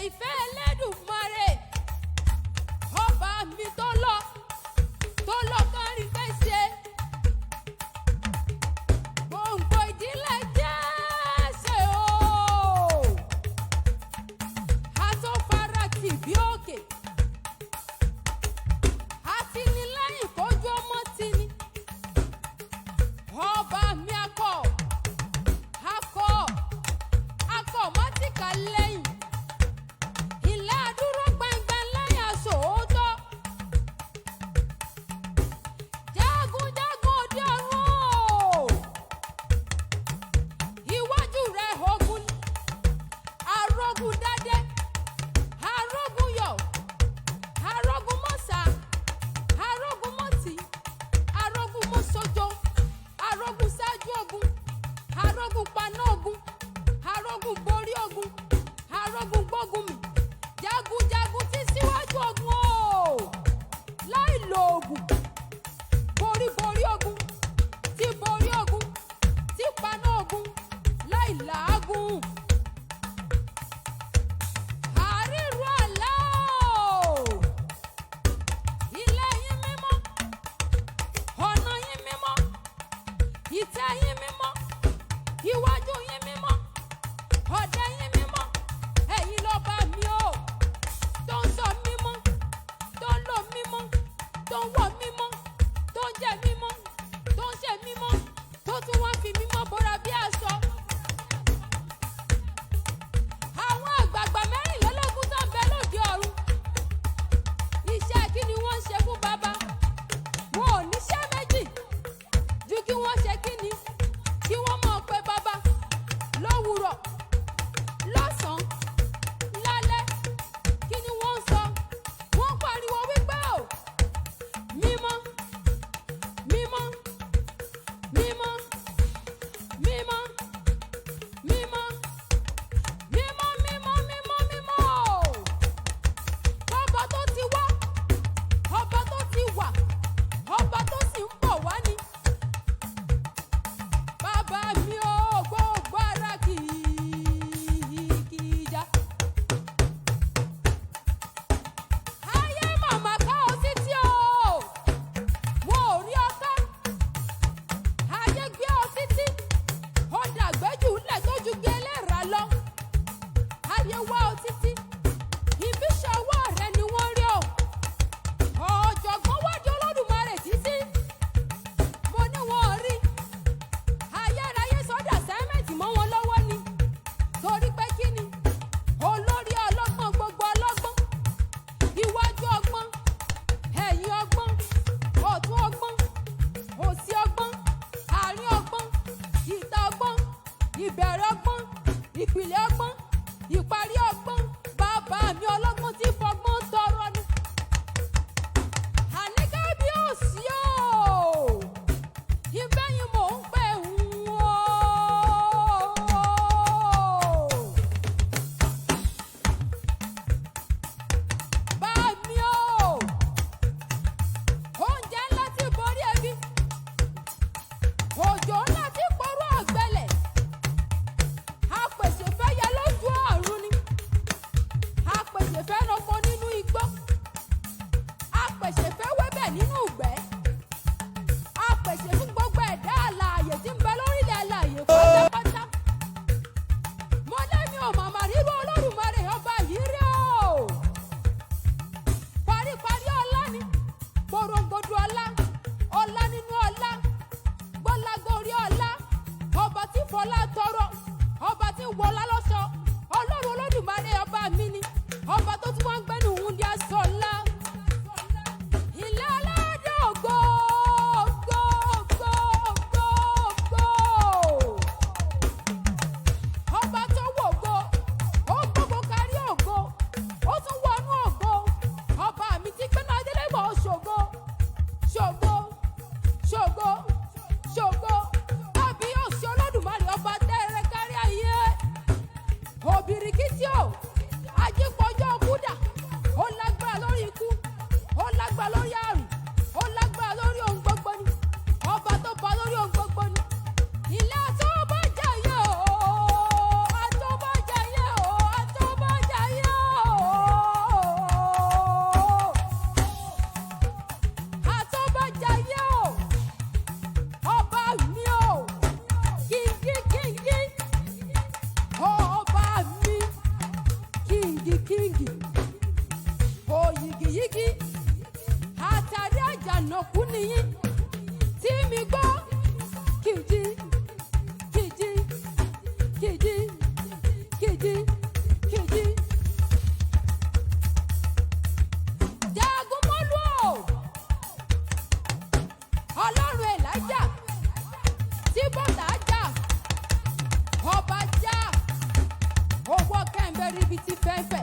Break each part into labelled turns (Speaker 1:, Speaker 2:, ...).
Speaker 1: Ìfẹ́ Ẹlẹ́dùmarè, ọba mi tó lọ, tó lọ kárí fẹ́ ṣe. Gbòǹgbò ìdílé Jésè o. Atófara tì bí òkè. Atinilẹ́yìn kójú ọmọ tini. Ọba mi akọ, akọ, akọ mọ́tìkà lẹ́yìn. Ilé adúró gbangba lẹ́yìn aṣòótọ́. Jagunjagun òde ọ̀run o. Iwájú rẹ̀ ogun ni. Arógun dádé, arógun yọ̀, arógun mọ́sà, arógun mọ́tì, arógun mọ́sọ́jọ́, arógun ṣáájú ogun, arógun paná ogun, arógun borí ogun, arógun gbógun mì, jagunjagun tí síwájú ogun o, láì lo oògùn, borí borí ogun, tí borí ogun, tí paná ogun, láì làágùn. Àríru àlá o! Ilé yín mímọ́, ọ̀nà yín mímọ́, ìtẹ́ yín mímọ́, iwájú yín mímọ́, ọ̀dẹ yín mímọ́, ẹ̀yin lọ́ba mi o, tó ń sọ mímọ́, tó ń lò mímọ́, tó ń wọ̀ mímọ́, tó ń jẹ mímọ́, tó ń ṣe mímọ́, tó tún wá fi mímọ́ bora bí aṣọ. Àwọn àgbààgbà 24 tó ń bẹ lóde ọ̀run, iṣẹ́ kí ni wọ́n ń ṣe fún bàbá? Wọn ò níṣẹ́ méjì ju kí wọ́n ṣe kí ni, kí wọ́n máa pe bàbá lówùrọ̀, lọ́sàn-án, lálẹ́. Kí ni wọ́n ń sọ? Wọ́n ń pariwo wípé o, mímọ́, mímọ́, mímọ́, mímọ́, mímọ́, mímọ́, mímọ́, mímọ́, mímọ́ o. Ọba tó ti wá, ọba tó ti wà, ọba tó sì ń bọ̀ wá ni. Bàbá mi ò gbogbo ara kì í já. Ayé màmá ká ọ títí o, wọn ò rí ọká. Ayé gbé ọ títí, ó dàgbẹ́jù ńlẹ̀ tó ju gbé ẹlẹ́ra lọ. Ayé wá ọ títí, ibiṣẹ́ ọwọ́ rẹ ni wọ́n rí o. Ọ̀jọ̀gbọ́n wádìí Olódùmarè títí, mo ní wọn ò rí. Ayérayé sọ́dà sẹ́mẹ̀tì mọ́ wọn lọ́wọ́ ni. Torí pé kí ni? Olórí ọlọ́gbọ́n gbogbo ọlọ́gbọ́n, iwájú ọgbọ́n, ẹ̀yìn ọgbọ́n, ọ̀tún ọgbọ́n, òsì ọgbọ́n, àárín ọgbọ́n, ìta ọgbọ́n, ìbẹ̀rẹ̀ ọgbọ́n, ìpìlẹ̀ ọgbọ́n, ìparí ọgbọ́n, bàbá mi ọlọ́gbọ́n tí fọgbọ́n tọrọ ni. Àní kábíyèsí o, ìbẹ́yìn mò ń pè ń o. Bá mi o, oúnjẹ ńlá tí borí ebi, òjò ńlá tí porú ọ̀gbẹlẹ̀, apèsè fẹ́yẹ lójú ọ̀run ni, apèsè fẹ́ranko nínú igbó, apèsè fẹ́wébẹ̀ nínú ìgbẹ́, apèsè fún gbogbo ẹ̀dá alààyè tí ń bẹ lórílẹ̀ alààyè pátápátá. Mo lẹ́mi ò màmá rírú Olódùmarè ọba yìí rí o. Paríparí ọlá ni, porongodo ọlá, ọlá nínú ọlá, gbọ́lágorí ọlá, ọba tí fọlá tọrọ, ọba tí wọlá lọ́ṣọ, Ọlọ́run Olódùmarè ọba mi ni, ọba tó tún wá ń gbẹ́nu wúndí aṣọ ńlá. Ilé aládé ògo, ògo, ògo, ògo, ògo. Ọba tó wògo, ó gbogbo kárí ògo, ó tún wọnú ògo. Ọba mi ti gbéná adélébọ̀ ṣògo, ṣògo, ṣògo, ṣògo. Kábíyèsí Olódùmarè ọba tẹ́rẹ kárí ayé. Òbìrìkìtì o, ajípọ̀jọ́ kúdà, ó lágbára lórí ikú, ó lágbára lórí àrùn, ó lágbára lórí ohun gbogbo ni. Ọba tó ba lórí ohun gbogbo ni. Ilé tó bá jayé o, àtọ́bàjáyé o, àtọ́bàjáyé o. Òkú nìyí tí mi gbọ́ kìjì kìjì kìjì kìjì kìjì. Jagunmólú o, Ọlọ́run Èlíjà tí bọ́tà jà, ọba jà, owó kẹ́ńbẹ́ ríbi tí fẹ́fẹ́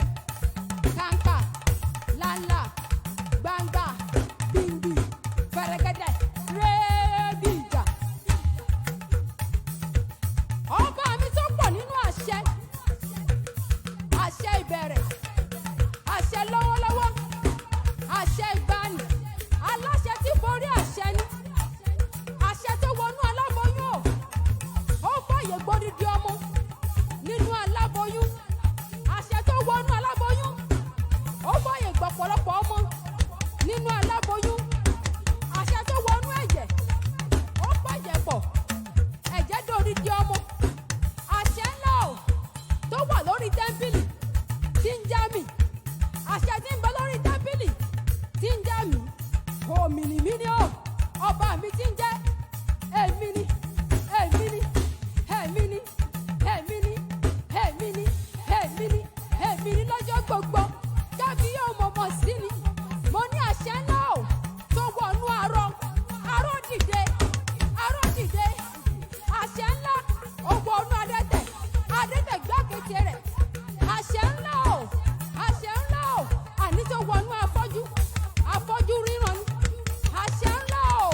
Speaker 1: kàńkà lánlá gbangba gbìngbì fẹ̀rẹ̀gẹ̀dẹ̀ rẹ́ẹ̀bì ìjà. Ọba mi tó pọ̀ nínú àṣẹ, àṣẹ ìbẹ̀rẹ̀, àṣẹ lọ́wọ́lọ́wọ́, àṣẹ ìgbani, aláṣẹ tí borí àṣẹ ni, àṣẹ tó wọnú aláboyún o, ó fàyè gbódìdí ọmọ nínú aláboyún, àṣẹ tó wọnú aláboyún, ó fàyè gbọ̀pọ̀lọpọ̀ ọmọ nínú aláboyún, àṣẹ tó wọnú ẹ̀jẹ̀, ó pàjẹ́ pọ̀, ẹ̀jẹ̀ dòdìdí ọmọ, àṣẹ ńlá o tó wà lórí tẹ́ḿpìlì tí ń já mi, àṣẹ tí ń bẹ lórí tẹ́ḿpìlì tí ń já mi, òmìnir ni ó, ọba mi tí ń jẹ́ èmi ni, èmi ni, èmi ni, èmi ni, èmi ni, èmi ni, èmi ni lọ́jọ́ gbogbo, kábí yóò mọ̀mọ́ sí ni. Mo ní àṣẹ ńlá o tó wọnú arọ, arọ dìde, arọ dìde, àṣẹ ńlá ó wọnú adẹ́tẹ̀, adẹ́tẹ̀ gbákejì rẹ̀, àṣẹ ńlá o, àṣẹ ńlá o, àní tó wọnú afọ́jú, afọ́jú ríran ni, àṣẹ ńlá o,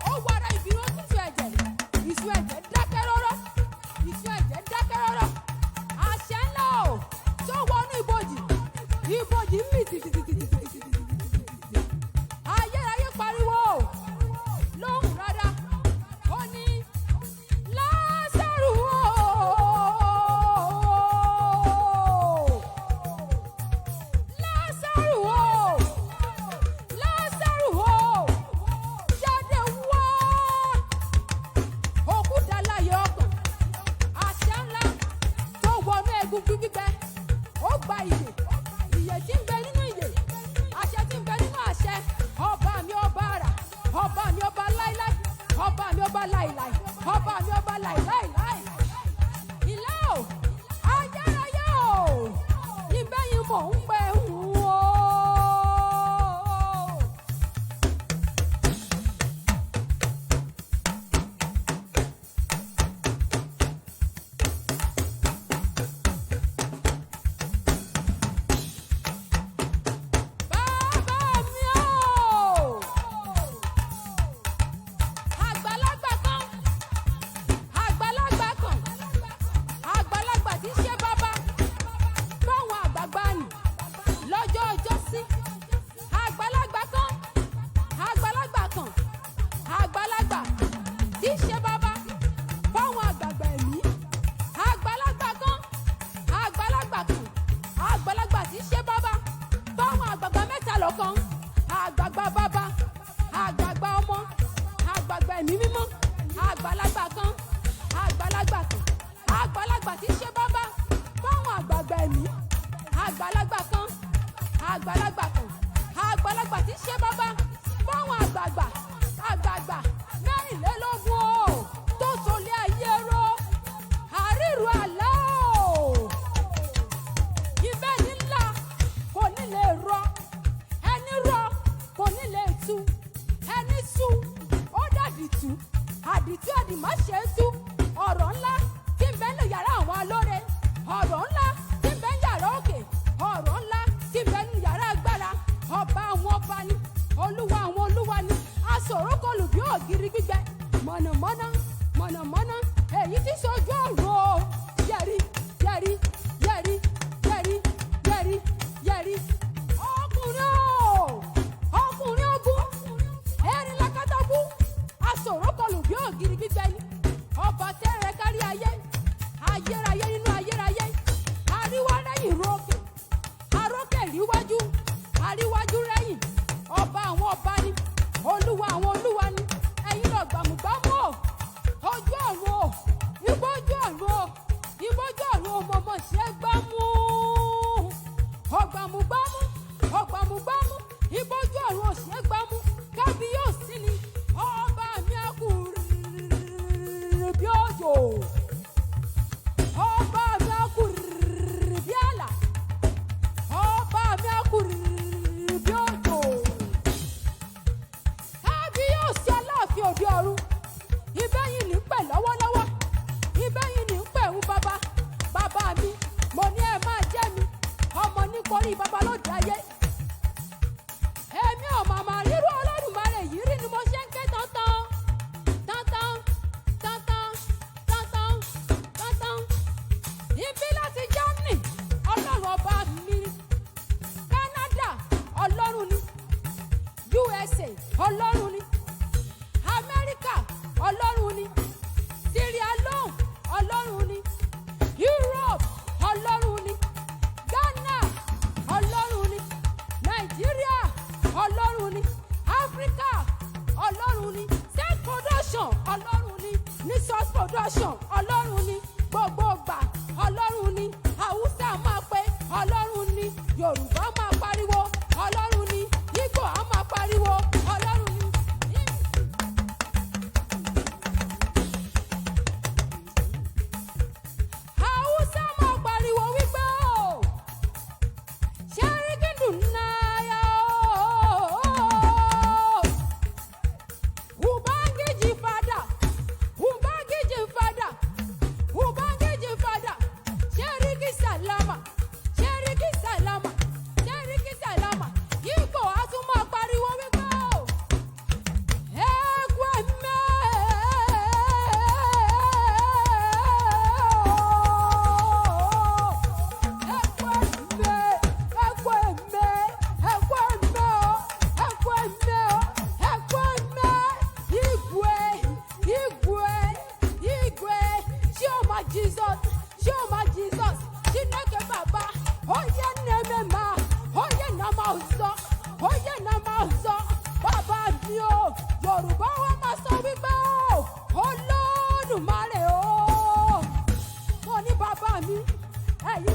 Speaker 1: ó wọra ìbínú tútù ẹ̀jẹ̀, ìṣú ẹ̀jẹ̀ dákẹ́ rọ́rọ́, ìṣú ẹ̀jẹ̀ dákẹ́ rọ́rọ́, àṣẹ ńlá o tó wọnú ibojì, ibojì ń mì tìtìtìtìtìtìtìtìtì, ayérayé pariwo lóhùn rárá, ó ní Lásárù o, Lásárù o, Lásárù o, jáde wá, òkú dá láyé ọkàn, àṣẹ ńlá tó wọnú egungun gbígbẹ, ó gba ìyè, ìyè tí ń bẹ nínú ìyè, àṣẹ tí ń bẹ nínú àṣẹ, ọba mi ọba àrà, ọba mi ọba láíláí, ọba mi ọba láìláì, ọba mi ọba láìláìláì. Ìlà o, ayérayé o, ìbẹ́yìn mò ń pẹ́ ń o. Bàbá mi o! Àgbàlagbà kan, àgbàlagbà kan, àgbàlagbà tí í ṣe bàbá fáwọn àgbààgbà nì lọ́jọ́ ọjọ́sí. Àgbàlagbà kan, àgbàlagbà kan, àgbàlagbà tí í ṣe bàbá fáwọn àgbààgbà ẹ̀mí. Àgbàlagbà kan, àgbàlagbà kan, àgbàlagbà tí í ṣe bàbá fáwọn àgbààgbà mẹ́ta lọ́kan, àgbààgbà bàbá, àgbààgbà ọmọ, àgbààgbà ẹ̀mí mímọ́, àgbàlagbà kan, àgbàlagbà kan, àgbàlagbà tí í ṣe bàbá fáwọn àgbààgbà ẹ̀mí, àgbàlagbà kan, àgbàlagbà kan, àgbàlagbà tí í ṣe bàbá fáwọn àgbààgbà àgbààgbà 24 o tó tolé ayé ró, àríru àlá o, ibẹ̀ nílá kò ní lè rọ, ẹni rọ kò ní lè tú, ẹni tú ó dàdìtú, àdìtú àdìmáṣe tú, ọ̀rọ̀ ńlá tí ń bẹ ní yàrá àwọn alóore, ọ̀rọ̀ ńlá tí ń bẹ ní yàrá òkè, ọ̀rọ̀ ńlá tí ń bẹ ní yàrá agbára, ọba àwọn ọba ni, olúwa.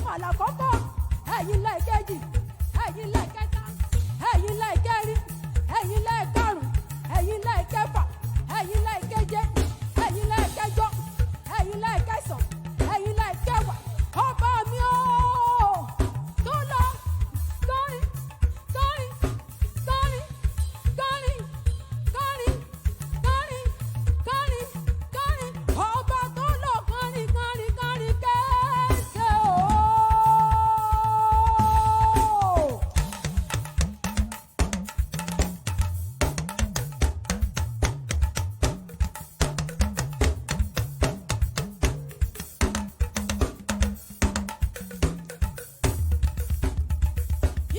Speaker 1: Màlàkọ́kọ́, ẹ̀yin lẹ́ẹ̀kejì, ẹ̀yin lẹ́ẹ̀kẹta, ẹ̀yin lẹ́ẹ̀kẹrin, ẹ̀yin lẹ́ẹ̀karùn, ẹ̀yin lẹ́ẹ̀kẹfà, ẹ̀yin lẹ́ẹ̀keje, ẹ̀yin lẹ́ẹ̀kẹjọ, ẹ̀yin lẹ́ẹ̀kẹsàn, ẹ̀yin lẹ́ẹ̀kẹwàá. Ọba mi o tó lọ kọrin kọrin kọrin kọrin kọrin kọrin kọrin kọrin, ọba tó lọ kọrin kọrin kọrin kẹsẹ̀ o.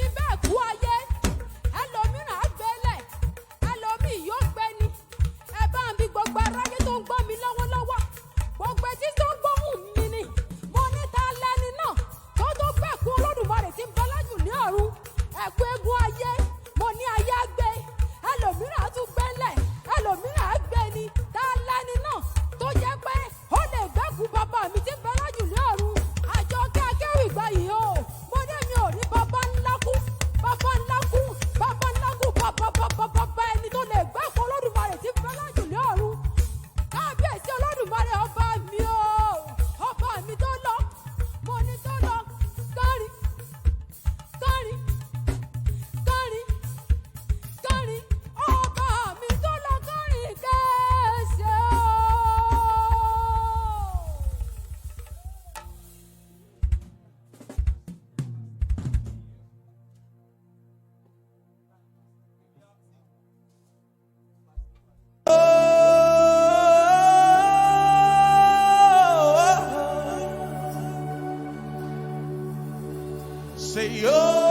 Speaker 1: Ibẹ̀ kú ayé, ẹlòmíràn á gbélẹ̀, ẹlòmíì yóò gbé ni. Ẹ bá ń bi gbogbo aráyé tó ń gbọ́ mi lọ́wọ́lọ́wọ́, gbogbo etí tó ń gbóhùn mi ni. Mo ní ta lẹni náà tó gbẹ̀kú Olódùmarè tí ń bẹ lájù ní ọ̀run? Ẹ̀kú eégún ayé, mo ní ayé á gbé, ẹlòmíràn á tún gbélẹ̀, ẹlòmíràn á gbé ni. Ta lẹni náà tó jẹ́ pé ó lè gbẹ́kú bàbá mi tí ń bẹ lájù ní ọ̀run? Àjọkẹ́ akéwì gbayì o, mo ní mi ò rí bàbá ńlá kú, bàbá ńlá kú, bàbá ńlá kú, bàbá bàbá bàbá ẹni tó lè gbẹ́kú Olódùmarè tí ń bẹ lájù ní ọ̀run. Kábíyèsí Olódùmarè, ọba mi o, ọba mi tó lọ, mo ní tó lọ kọrin kọrin kọrin kọrin, ọba mi tó lọ kọrin kẹsẹ̀ o.
Speaker 2: Say, oh.